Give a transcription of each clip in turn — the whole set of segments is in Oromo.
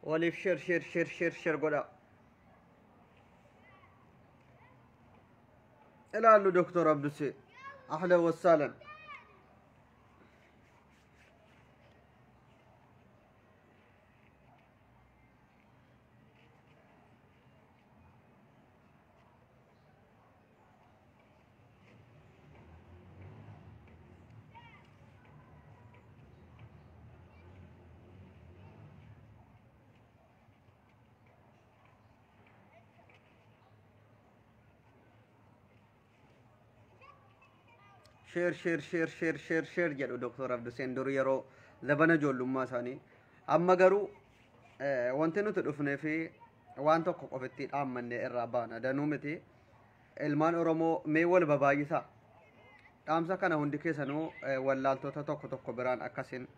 Waliif share, share, share, share, share godhaa. Ilaallu Doktor Abdusee. Ahlan wassaalan. Share, share, share, share, share, share jedhu Doktor Abduseen dur yeroo zabana ijoollummaa isaanii. Amma garuu wanti nuti dhufnee fi waan tokko qofitti dhaammanne irraa baana danuu miti. Ilmaan Oromoo mee wal babaay'isaa. Dhaamsa kana hundi keessanuu wallaaltota tokko tokko biraan akkasin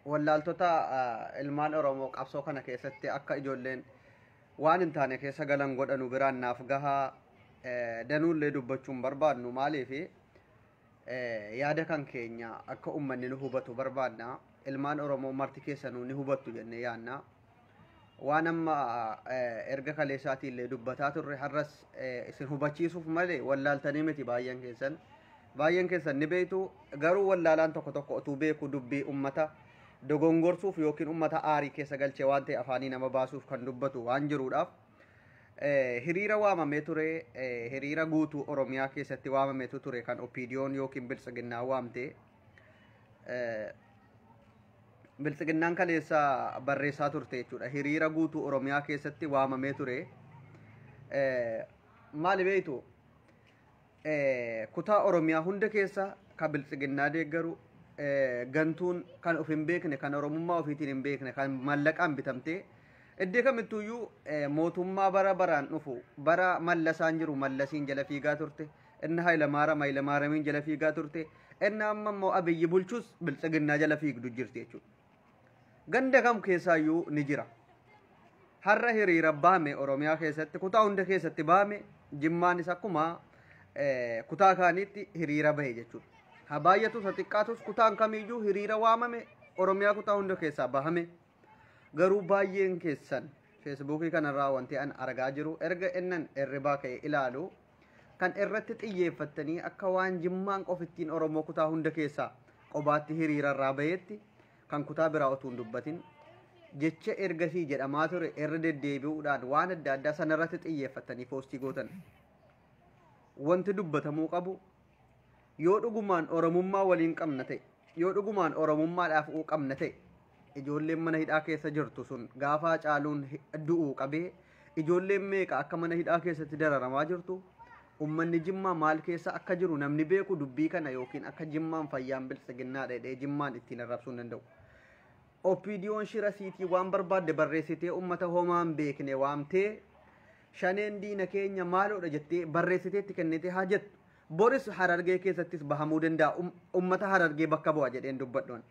wallaaltota ilmaan Oromoo qabsoo kana keessatti akka ijoolleen waan hin taane keessa galan godhanu biraan naaf gahaa. Danuullee dubbachuun barbaadnu maaliifi yaada kan keenya akka ummanni nu hubatu barbaadna. Ilmaan Oromoo marti keessanuu ni hubattu jennee yaadna. Waan amma erga kaleessaatii illee dubbataa turre har'as isin hubachiisuuf malee wallaaltanii miti baay'een keessan. Baay'een keessan ni beektu, garuu wallaalaan tokko tokko otuu beeku dubbii ummata dogongorsuuf yookiin ummata aarii keessa galchee waan ta'e afaanii nama baasuuf kan dubbatu waan jiruudhaaf. Hiriira waamamee ture, hiriira guutuu Oromiyaa keessatti waamameetu ture kan OPDO'n yookiin Biltsiginnaa waamte. Biltsiginnaan kaleessa barreessaa turte jechuudha. Hiriira guutuu Oromiyaa keessatti waamamee ture. Maali beektu? Kutaa Oromiyaa hunda keessa kan Biltsiginnaa deeggaru, gantuun kan of hin beekne, kan Oromummaa ofiitiin hin beekne, kan mallaqaan bitamtee iddoo kamittuyyuu mootummaa bara baraan dhufu, bara Mallasaan jiru Mallasiin jala fiigaa turte, inni Hayilamaariyaam Hayilamaariyaamiin jala fiigaa turte, inni amma immoo Abiyyi bulchus Biltsiginnaa jala fiigdu jirti jechuudha. Ganda kam keessaayyuu ni jira. Har'a hiriira baame Oromiyaa keessatti kutaa hunda keessatti baame, Jimmaanis akkuma kutaa kaaniitti hiriira bahe jechuudha. Haa baay'atus haa xiqqaatus kutaan kamiyyuu hiriira waamame Oromiyaa kutaa hunda keessaa bahame. Garuu baay'een keessan Feesbuukii kanarraa wanti an argaa jiru erga innan hirribaa ka'e ilaalu kan irratti xiyyeeffattanii akka waan Jimmaan qofittiin Oromoo kutaa hunda keessaa qobaatti hiriirarraa baheetti kan kutaa biraa utuu hin dubbatin jecha ergasii jedhamaa ture irra deddeebi'uudhaan waan adda addaa sanarratti xiyyeeffattanii poostii gootan. Wanti dubbatamuu qabu yoo dhugumaan Oromummaa waliin qabna ta'e, yoo dhugumaan Oromummaadhaaf uu qabna ta'e, ijoolleen mana hidhaa keessa jirtu sun gaafa Caaluun du'uu qabee ijoolleen meeqa akka mana hidhaa keessatti dararamaa jirtu, ummanni Jimmaa maal keessa akka jiru namni beeku dubbii kana yookiin akka Jimmaan fayyaan Biltsiginnaa dheedhee Jimmaan ittiin arrabsuu hin danda'u. OPDO'n shira siitii waan barbaadde barreessitee ummata homaan beekne waamtee shaneen diina keenya maaloodha jettee barreessitee itti kennitee haa jettu. Boris Harargee keessattis bahamuu danda'a, ummata Harargee bakka bu'a jedheen dubbadhoon.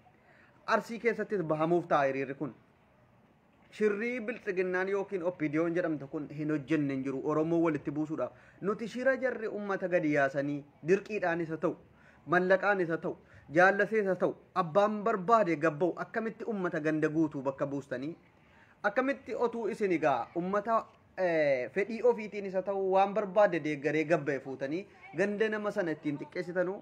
Arsii keessattis bahamuuf ta'a hiriirri kun. Shirrii Biltsiginnaan yookiin OPDO'n jedhamtu kun hin hojjenne hin jiru Oromoo walitti buusuudhaaf. Nuti shira jarri ummata gadi yaasanii dirqiidhaanis haa ta'u, mallaqaanis haa ta'u, jaallasees haa ta'u, abbaan barbaade gabba'u akkamitti ummata ganda guutuu bakka buustanii akkamitti otuu isin egaa ummata fedhii ofiitiin isa ta'u waan barbaade deeggaree gabba'e fuutanii ganda nama sana ittiin xiqqeessitanuu.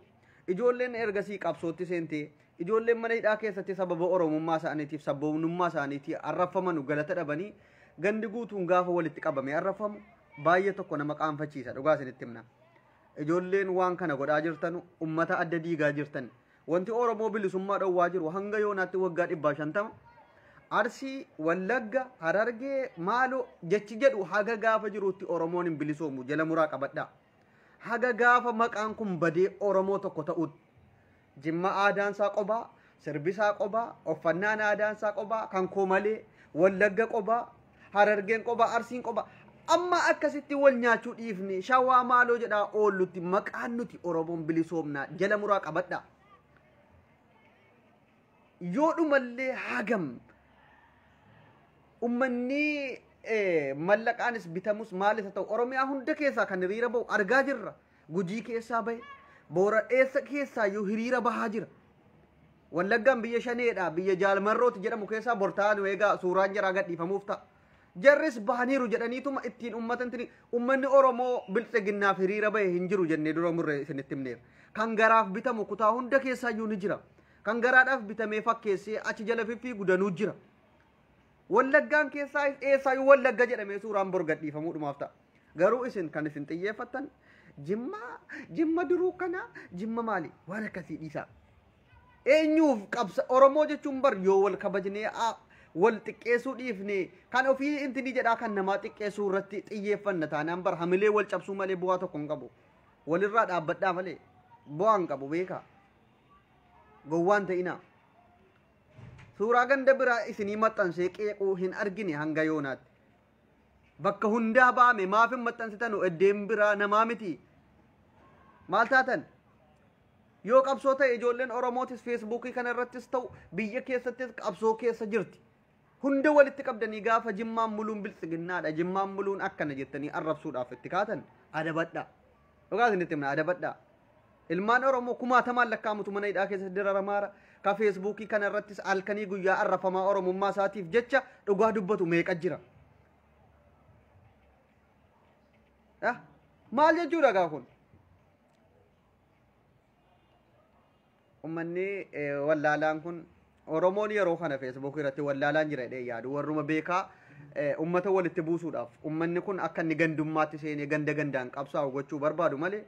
Ijoolleen ergasii qabsootti seentee ijoolleen mana hidhaa keessatti sababa Oromummaa isaaniitiif sabboonummaa isaaniitii arrafamanu galata dhabanii gandi guutuun gaafa walitti qabamee arrafamu baay'ee tokko nama qaanfachiisa. Dhugaa isinitti himna. Ijoolleen waan kana godhaa jirtanu ummata adda diigaa jirtan. Wanti Oromoo bilisummaa dhowwaa jiru hanga yoonaatti waggaa 150 Arsii, Wallagga, Harargee, maaloo jechi jedhu haga gaafa jirutti Oromoon hin bilisoomu jala muraa qabadhaa. Haga gaafa maqaan kun badee Oromoo tokko ta'utti. Jimma aadaansaa qobaa, sirbisaa qobaa, uffannaan aadaansaa qobaa, kan koo malee, Wallagga qobaa, Harargeen qobaa, Arsiin qobaa. Amma akkasitti wal nyaachuu dhiifne Shawaa maaloo jedhaa oollutti maqaan nuti Oromoon bilisoomnaa jala muraa qabadhaa. Yoo dhumallee hagam ummanni mallaqaanis bitamus maalis haa ta'u Oromiyaa hunda keessaa kan hiriira bahu argaa jirra. Gujii keessaa bahe, Boora eessa keessaa iyyuu hiriira bahaa jira. Wallaggaan biyya shaneedha, biyya Jaalmarrooti jedhamu keessaa bortaanu eegaa suuraan jaraa gadhiifamuuf ta'a. Jarris bahaniiru jedhaniituma ittiin uummata ummanni Oromoo bilxiginnaaf hiriira bahe hin jiru jennee dura murree isinitti himneera. Kan garaaf bitamu kutaa hunda keessaa iyyuu ni jira. Kan garaadhaaf bitamee fakkeessee achi jala fiffiigu danuu jira. Wallaggaan keessaa eessaayyuu Wallagga jedhamee suuraan bor gadhiifamuudhumaaf ta'a. Garuu isin kan isin xiyyeeffattan Jimma, Jimma duruu kana, Jimma maali? Waan akkasii dhiisaa. Eenyuuf qabsa Oromoo jechuun bar yoo wal kabajnee wal xiqqeessuu dhiifne kan ofii intini jedhaa kan namaa xiqqeessuu irratti xiyyeeffanna taanaan bar hamilee wal cabsuu malee bu'aa tokko hin qabu. Walirraa dhaabbadhaa malee bu'aa hin qabu beekaa. Gowwaan ta'inaa. Suuraa ganda biraa isinii maxxansee qeequu hin argine hanga yoonaatti. Bakka hundaa baame maaf hin maxxansitanu eddeen biraa namaa miti. Maal taatan? Yoo qabsoo ta'e ijoolleen Oromootis Feesbuukii kana irrattis ta'u biyya keessattis qabsoo keessa jirti. Hunda walitti qabdanii gaafa Jimmaan muluun bilxiginnaadha, Jimmaan muluun akkana jettanii arrabsuudhaaf itti kaatan adabadhaa. Dhugaa isinitti himna adabadhaa. Ilmaan Oromoo kumaatamaan lakkaa'amutu mana hidhaa keessatti dararamaara. Ka Feesbuukii kana irrattis halkanii guyyaa arrafamaa Oromummaa isaatiif jecha dhugaa dubbatu meeqa jira. Maal jechuudha gaa kun? Ummanni wallaalaan kun Oromoon yeroo kana Feesbuukii irratti wallaalaan jira jedhee yaadu warruma beekaa ummata walitti buusuudhaaf ummanni kun akka inni gandummaatti seenee ganda gandaan qabsaa'u gochuu barbaadu malee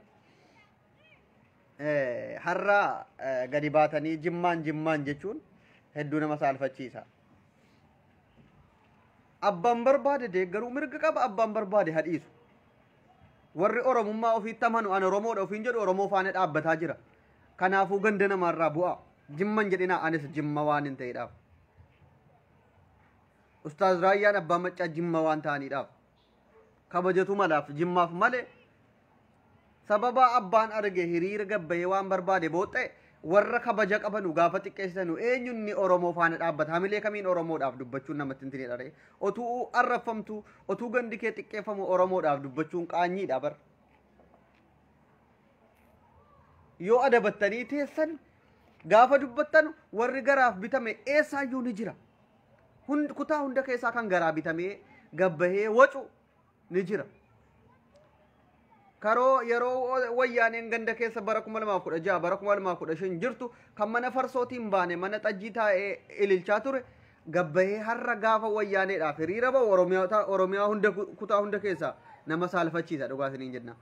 har'a gadi baatanii jimmaan jimmaan jechuun hedduu nama saalfachiisa. Abbaan barbaade deeggaruu mirga qaba, abbaan barbaade hadhiisu. Warri Oromummaa ofiitti amanu an Oromoodha ofiin jedhu Oromoo faana dhaabbataa jira. Kanaafuu ganda namaarraa bu'aa. Jimman jedhinaa anis Jimma waan hin ta'eedhaaf. Ustaaz Raayyaan Abbaa Maccaa Jimma waan ta'aniidhaaf. Kabajatu malaaf Jimmaaf malee sababa abbaan arge hiriira gabbayee waan barbaade booxxee warra kabaja qabanu gaafa xiqqeessitanu eenyunni Oromoo faana dhaabbata hamilee kamiin Oromoodhaaf dubbachuun namatti hin tinidha. Otuu arrafamtu otuu gandi kee xiqqeeffamu Oromoodhaaf dubbachuun qaanyiidha bar. Yoo adabattanii teessan gaafa dubbattan warri garaaf bitame eessaayyuu ni jira. Kutaa hunda keessaa kan garaa bitamee gabbahee wacu ni jira. Karoo yeroo wayyaaneen ganda keessa bara 2016 bara 2015 jirtu kan mana farsootiin baane mana xajjii taa'ee ililchaa ture gabbahee har'a gaafa wayyaaneedhaaf hiriira ba'u Oromiyaa hunda kutaa hunda keessaa nama saalfachiisa dhugaa isiniin jenna.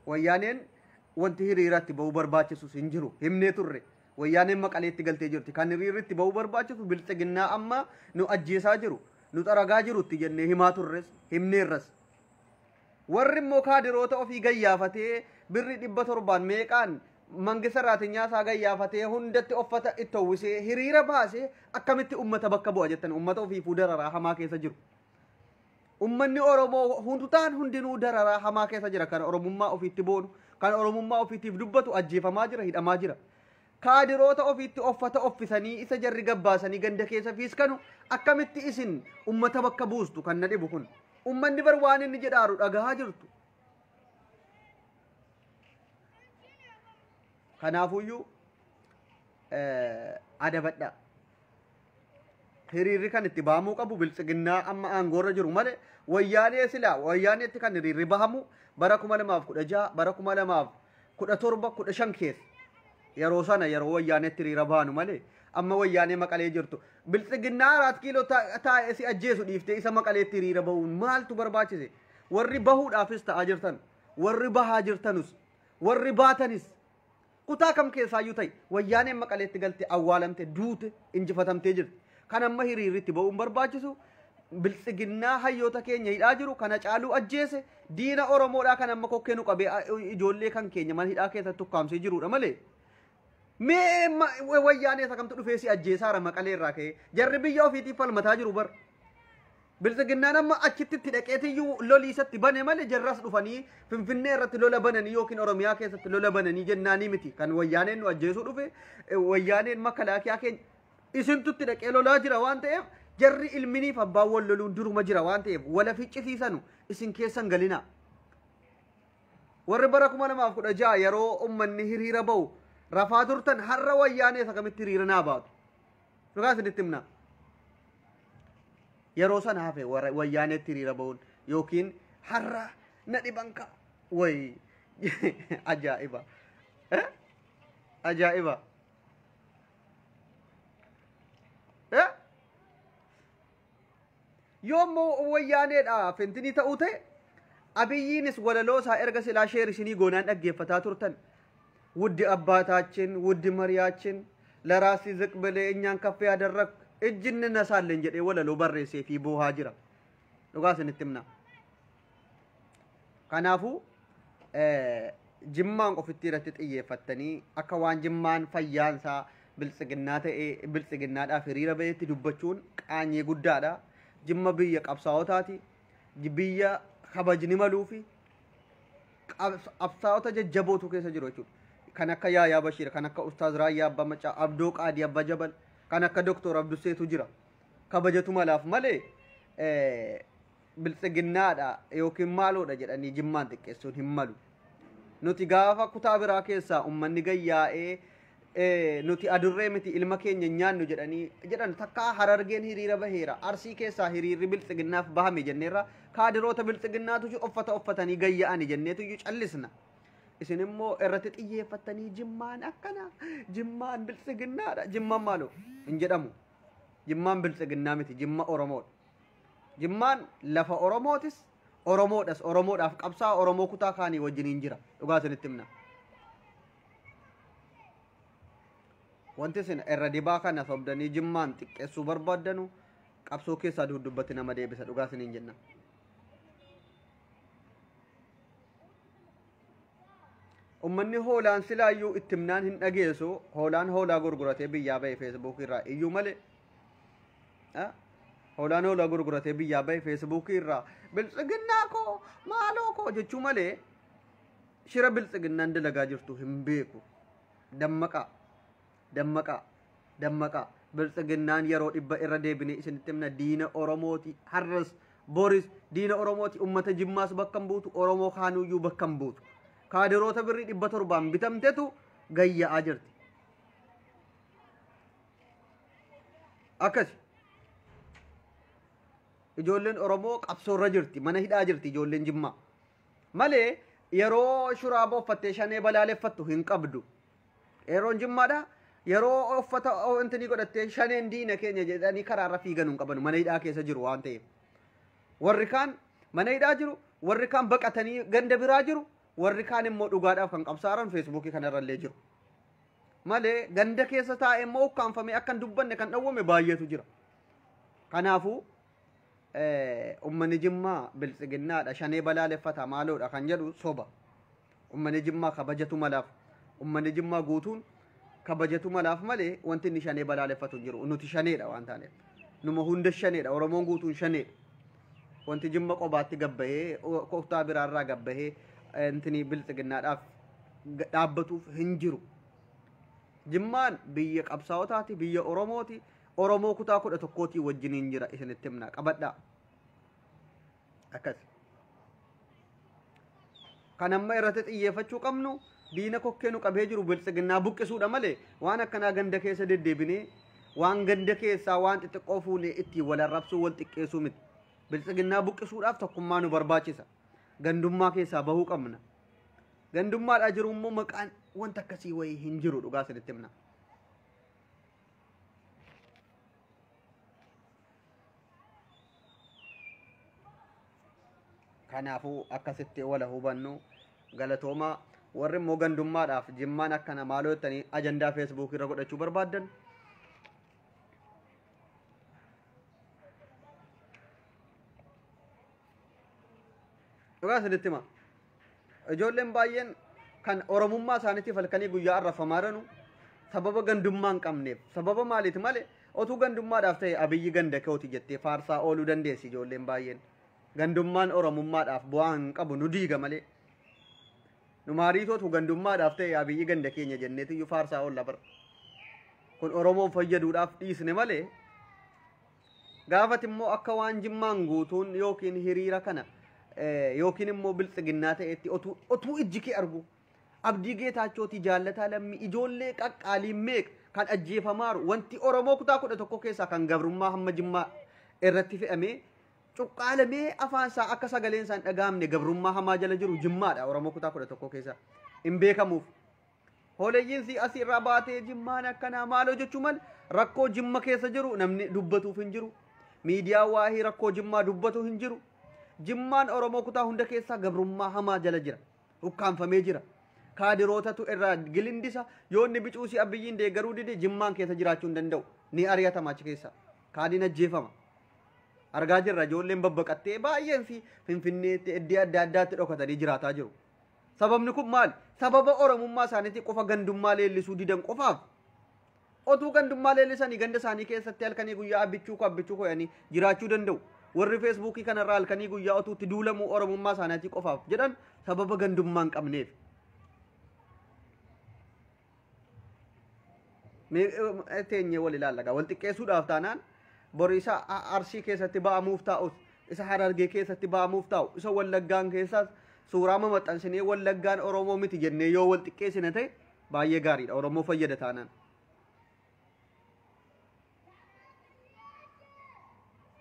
Wayyaaneen wanti hiriiratti ba'uu barbaachisus hin jiru himnee turre. Wayyaaneen Maqaleetti galtee jirti. Kan hiriirritti ba'uu barbaachisu bilxiginnaa amma nu ajjeesaa jiru nu xaragaa jirutti jennee himaa turres himneerras. Warri immoo kaadiroota ofii gayyaafatee birri 700 meeqaan mangisa raatinyaa isaa gayyaafatee hundatti uffata itti uwwisee hiriira baasee akkamitti ummata bakka bu'a jettan ummata ofiifuu dararaa hamaa keessa jiru. Ummanni Oromoo hundutaan hundinuu dararaa hamaa keessa jira. Kan Oromummaa ofiitti boonu, kan Oromummaa ofiitiif dubbatu ajjeefamaa jira, hidhamaa jira. Kaadiroota ofiitti uffata uffisanii isa jarri gabbaasanii ganda keessa fiiskanu akkamitti isin ummata bakka buustu kan na dhibu kun. Ummanni bar waan inni jedhaaru dhagahaa jirtu. Kanaafuyyuu adabadha. Hiriirri kan itti bahamuu qabu bilxiginnaa amma aangoorra jiru malee wayyaanee silaa wayyaaneetti kan hiriirri bahamu bara 2016 bara 2017 15 keessa yeroo sana yeroo wayyaaneetti hiriira bahanu malee amma wayyaanee Maqalee jirtu bilxiginnaa 4 kiiloo taa'ee si ajjeesu dhiiftee isa Maqaleetti hiriira bahuun maaltu barbaachise? Warri bahuudhaafis ta'aa jirtan, warri bahaa jirtanus, warri baatanis Kutaa kam keessaayyuu ta'e wayyaaneen Maqaleetti galte awwaalamte duute injifatamtee jirti. Kan amma hiriirritti ba'uun barbaachisu biltsiginnaa hayyoota keenya hidhaa jiru kana caaluu ajjeese diina Oromoodhaa kan amma kokkee nu qabee ijoollee kan keenya mana hidhaa keessatti ukkaamsee jirudha malee. Mee wayyaanee isa kamtu dhufee si ajjeesaara Maqalee irraa ka'ee jarri biyya ofiitiif falmataa jiru bar. Biltsiginnaan amma achitti itti dhaqeetiyyuu lolii isatti bane malee jarras dhufanii Finfinnee irratti lola bananii yookiin Oromiyaa keessatti lola bananii jennaanii miti. Kan wayyaaneen nu ajjeesuu dhufe wayyaaneen makalaakiyaa keenya isintu itti dhaqee lolaa jira waan ta'eef jarri ilminiif abbaan wal loluun duruma jira waan ta'eef wala ficcisiisanu isin keessan galinaa. Warri bara 2016 yeroo uummanni hiriira ba'u rafaa turtan har'a wayyaanee isa kamitti hiriira naa baatu. Dhugaa isinitti himna. Yeroo sana hafe wayyaaneetti hiriira ba'uun yookiin har'a na dhiban ka wayi ajaa'iba. Ajaa'iba. Yoommoo wayyaaneedha fintinii ta'uu ta'e Abiyyiinis walaloo isaa erga silaa sheer isinii goonaan dhaggeeffataa turtan. ውድ አባታችን ውድ መሪያችን ለራሲ ዝቅ ብለህ እኛን ከፍ ያደረግ እጅ እንነሳለን jedhee walaloo barreessee fi boohaa jira. Dhugaa isinitti himna. Kanaafuu jimmaan ofitti irratti xiyyeeffattanii akka waan jimmaan fayyaansaa biltsiginnaa ta'ee biltsiginnaadhaaf hiriira ba'eetti dubbachuun qaanyee guddaadha. Jimma biyya qabsaa'otaati. Biyya kabajni maluufi qabsaa'ota jajjabootu keessa jiru jechuudha. Kan akka Yaayaa Bashiir, kan akka Ustaaz Raayyaa Abbaa Macaa, Abdoo Qaadii Abbaa Jabal, kan akka Doktor Abduseetu jira. Kabajatu malaaf malee biltsiginnaadha yookiin maaloodha jedhanii jimmaan xiqqeessuun hin malu. Nuti gaafa kutaa biraa keessaa uummanni gayyaa'ee nuti adurree miti ilma keenya nyaannu jedhanii jedhan takkaa Harargeen hiriira baheera. Arsii keessaa hiriirri biltsiginnaaf bahame jenneerra kaadiroota biltsiginnaatu uffata uffatanii gayya'ani jenneetu iyyuu callisna. Isin immoo irratti xiyyeeffattanii jimmaan akkana jimmaan biltsiginnaadha jimmaan maaloo hin jedhamu. Jimmaan biltsiginnaa miti jimma Oromoodha. Jimmaan lafa Oromootis Oromoodhas Oromoodhaaf qabsaa Oromoo kutaa kaanii wajjiniin jira dhugaa isinitti himna. Wanti isin irra dibaa kana sobdanii jimmaan xiqqeessuu barbaaddanu qabsoo keessaa duddubbatti nama deebisa dhugaa isiniin jenna. Uummanni hoolaan silaayyuu itti himnaan hin dhageessu hoolaan hoolaa gurguratee biyyaa ba'e feesbuukii irraa iyyuu malee hoolaan hoolaa gurguratee biyyaa ba'e feesbuukii irraa biltsiginnaa koo maaloo koo jechuu malee shira biltsiginnaan dalagaa jirtu hin beeku. Dammaqaa dammaqaa dammaqaa biltsiginnaan yeroo dhibba irra deebinee isinitti himna diina Oromooti har'as boris diina Oromooti uummata Jimmaas bakka hin buutu Oromoo kaanuyyuu bakka hin buutu. Kaadiroota birrii 700 bitamtetu gayya'aa jirti. Akkas ijoolleen Oromoo qabsoorra jirti mana hidhaa jirti ijoolleen Jimmaa malee yeroo shuraaba uffattee shanee balaaleffattu hin qabdu. Yeroon Jimmaadha yeroo uffata intinii godhattee shaneen diina keenya jedhanii karaarra fiigan hin qaban mana hidhaa keessa jiru waan ta'eef. Warri kaan mana hidhaa jiru warri kaan baqatanii ganda biraa jiru. Warri kaan immoo dhugaadhaaf kan qabsaaran feesbuukii kanarrallee jiru. Malee ganda keessa taa'ee immoo ukkaanfamee akka hin dubbanne kan dhawwame baay'eetu jira. Kanaafuu uummanni Jimmaa biltsiginnaadha shanee balaaleffata maaloodha kan jedhu soba. Uummanni Jimmaa kabajatu malaaf uummanni Jimmaa guutuun kabajatu malaaf malee wanti inni shanee balaaleffatu hin jiru. Nuti shaneedha waan taaneef. Numa hunda shaneedha Oromoon guutuun shaneedha. Wanti Jimma qobaatti gabbahee kutaa biraarraa gabbahee intini biltsiginnaadhaaf dhaabbatuuf hin jiru. Jimmaan biyya qabsaa'otaati biyya Oromooti. Oromoo kutaa 11 wajjiniin jira isinitti himna qabadhaa. Akkas. Kan amma irratti xiyyeeffachuu qabnu diina kokkee nu qabee jiru biltsiginnaa buqqisuudha malee waan akkanaa ganda keessa deddeebinee waan ganda keessaa waan xixiqqoo fuunee ittiin wal arrabsuu wal xiqqeessuu miti. Biltsiginnaa buqqisuudhaaf tokkummaa nu barbaachisa. Gandummaa keessaa bahuu qabna. Gandummaadhaa jiru immoo maqaan wanta akkasii wayii hin jiru dhugaa isinitti himna. Kanaafuu akkasitti wala hubannu galatoomaa. Warri immoo gandummaadhaaf Jimmaan akkana maaloo jettanii ajandaa Feesbuuk irra godhachuu barbaaddan. Dhugaa isinitti hima. Ijoolleen baay'een kan Oromummaa isaaniitiif halkanii guyyaa arrafamaa jiranu sababa gandummaa hin qabneef, sababa maaliiti malee, otuu gandummaadhaaf ta'e Abiyyi ganda keeti jettee faarsaa ooluu dandeessi ijoolleen baay'een. Gandummaan Oromummaadhaaf bu'aa hin qabu, nu diiga malee. Nu maariitootu gandummaadhaaf ta'e Abiyyi ganda keenya jenneetiyyuu faarsaa oolla bara. Kun Oromoon fayyaduudhaaf dhiisne malee, gaafati immoo akka waan Jimmaan guutuun yookiin hiriira kana yookiin immoo biltsiginnaa ta'etti otuu ijji kee argu Abdii Geetaachootii, Jaallataa Lammii, ijoollee qaqqaalii meeqa kan ajjeefamaaru, wanti Oromoo kutaa 11 keessaa kan gabrummaa hamma Jimmaa irratti fe'amee cuqqaalamee afaan isaa akka sagaleen isaan dhaga'amne gabrummaa hamaa jala jiru Jimmaadha. Oromoo kutaa 11 keessaa hin beekamuuf. Hooleeyyiin si asii irraa baatee Jimmaan akkanaa maaloo jechuu malee rakkoo Jimma keessa jiru namni dubbatuuf hin jiru. Miidiyaa waa'ee rakkoo Jimmaa dubbatu hin jiru. Jimmaan Oromoo kutaa hunda keessaa gabrummaa hamaa jala jira. Ukkaanfamee jira. Kaadirootatu irraa gilindisa. Yoo inni bicuusii Abiyyiin deeggaruu dide, Jimmaan keessa jiraachuu hin danda'u. Ni ari'atama achi keessa. Kaadiin ajjeefama. Argaa jirra, ijoolleen babbaqattee baay'een si Finfinneetti iddoo adda addaatti dhokatanii jiraataa jiru. Sababni kun maali? Sababa Oromummaa isaaniitii qofa gandummaa leellisuu didan qofaaf. Otuu gandummaa leellisanii ganda isaanii keessatti halkanii guyyaa abbichuu koo abbichuu koo jedhanii jiraachuu danda'u. Warri Feesbuukii kanarraa halkanii guyyaa otuu itti duulamuu Oromummaa isaaniitii qofaaf jedhan sababa gandummaa hin qabneef. Mee teenyee wal ilaalla, wal xiqqeessuudhaaf taanaan bori isa Arsii keessatti ba'amuuf taa'us, isa Harargee keessatti ba'amuuf taa'u, isa Wallaggaan keessaas suuraa mamaxxansinee Wallaggaan Oromoo miti jennee yoo wal xiqqeessine ta'e baay'ee gaariidha, Oromoo fayyada taanaan.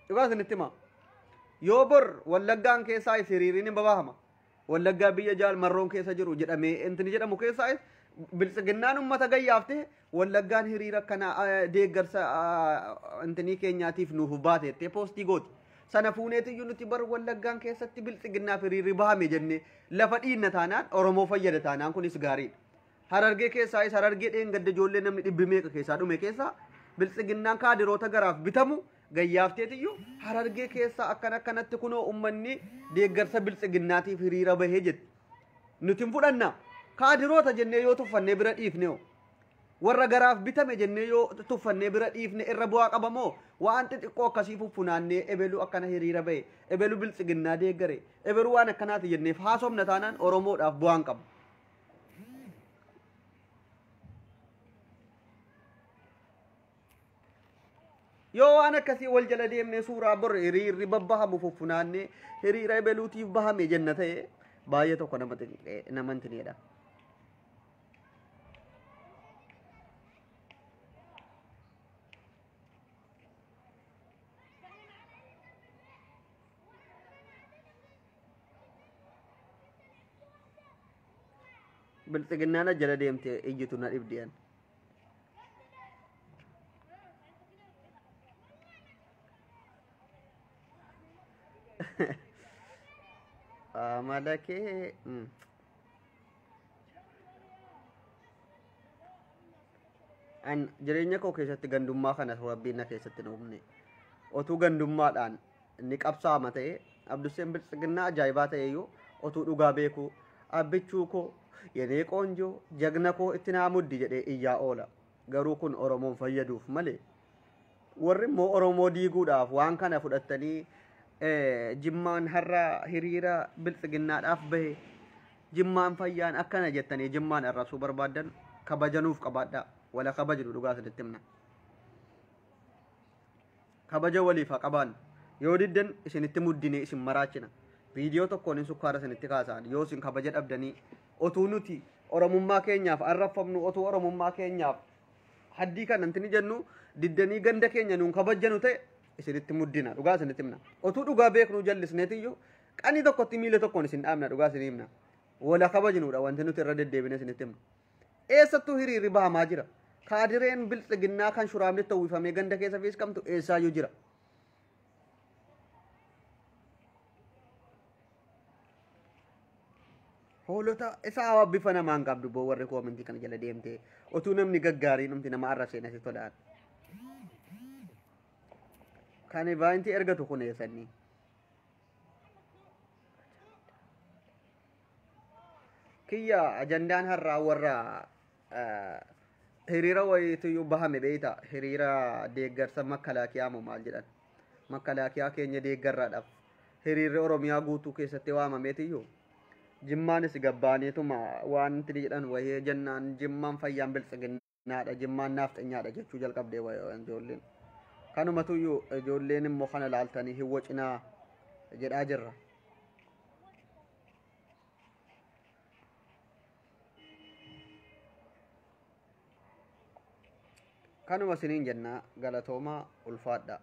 Dhugaa isinitti himaa. Yoo bor Wallaggaan keessaa hiriiriin hin babahama. Wallaggaa biyya Jaal Marroon keessa jiru jedhamee intini jedhamu keessaa biltsiginnaan uummata gayyaaftee Wallaggaan hiriira kana deeggarsa intinii keenyaatiif nuuf baate jettee poostii gooti. Sana fuuneetiyyuu nuti bar Wallaggaan keessatti biltsiginnaaf hiriirri bahame jennee lafa dhiinna taanaan, Oromoo fayyada taanaan kunis gaariidha. Harargee keessaayis Harargee dheengadda ijoollee namni dhibbi meeqa keessaa dhume keessaa biltsiginnaan kaadiroota garaaf bitamu gayyaafteetiyyuu Harargee keessaa akkana akkanatti kunoo uummanni deeggarsa biltsiginnaatiif hiriira bahee jetti. Nuti hin fudhanna. Kaadiroota jennee yoo tuffannee bira dhiifne hoo? Warra garaaf bitame jennee yoo tuffannee bira dhiifne irra bu'aa qabamoo waan xixiqqoo akkasii fuffunaannee ebelu akkana hiriira bahe, ebelu biltsiginnaa deeggare, ebelu waan akkanaati jenneef haasofna taanaan Oromoodhaaf bu'aan qabu. Yoo waan akkasii wal jala deemnee suuraa bor hiriirri babbahamu fuffunaannee hiriira ebeluutiif bahame jenna ta'e baay'ee tokko nama nama intineedha. Biltsiginnaan jala deemte iyyitu na dhibdiyan. Amala kee an jireenya koo keessatti gandummaa kana Rabbiin na keessatti hin uumne. Otuu gandummaadhaan ni qabsaama ta'e, Abdusseen biltsiginnaa ajaa'ibaa ta'e iyyuu otuu dhugaa beekuu abbichuu koo yenee qoonjoo jagna koo itti naa muddi jedhee iyyaa oola. Garuu kun Oromoon fayyaduuf malee, warri immoo Oromoo diiguudhaaf waan kana fudhattanii Jimmaan har'a hiriira biltsiginnaadhaaf bahe, Jimmaan fayyaan akkana jettanii Jimmaan arrabsuu barbaaddan kabajanuuf qabaadhaa. Wala kabajnu, dhugaa isinitti himna. Kabaja waliif haa qabaannu. Yoo diddan isinitti muddinee isin maraachina. Viidiyoo tokkoon hin sukkaara isinitti kaasaan yoo isin kabaja dhabdanii, otuu nuti Oromummaa keenyaaf arrabfamnu, otuu Oromummaa keenyaaf haddii kana intini jennu diddanii ganda keenya nuun kabajjanu ta'e isinitti muddina, dhugaa isinitti himna. Otuu dhugaa beeknuu jallisneetiyyuu qanii tokkotti miila tokkoon isin dhaabna, dhugaa isin himna. Wala kabajnuudha wanti nuti irra deddeebine isinitti himna. Eessattuu hiriirri bahamaa jira. Kaadireen biltsiginnaa kan shuraabni itti uwwifamee ganda keessa fiiskamtu eessaayyuu jira. Hoolota isaa bifa namaan qabdu boo warri koomentii kana jala deemte otuu namni gaggaariin dhumti nama arrabsee natti tolaan. Kan vaayintii ergatu kun eessanii? Kiyya ajandaan har'aa warra hiriira wayiituyyuu bahame beeyta, hiriira deeggarsa makalaakiyaa moo maal jedhan, makalaakiyaa keenya deeggarraadhaaf hiriirri Oromiyaa guutuu keessatti waamameetiyyuu Jimmaanis gabbaaneetuma waan itti jedhan wayii jennaan, Jimmaan fayyaan biltsiginnaadha, Jimmaan naafxanyaadha jechuu jalqabdee wayii ijoolleen. Kanumatuyyuu ijoolleen immoo kana laaltanii hin wacinaa jedhaa jirra. Kanuma isiniin jennaa, galatoomaa, ulfaadha.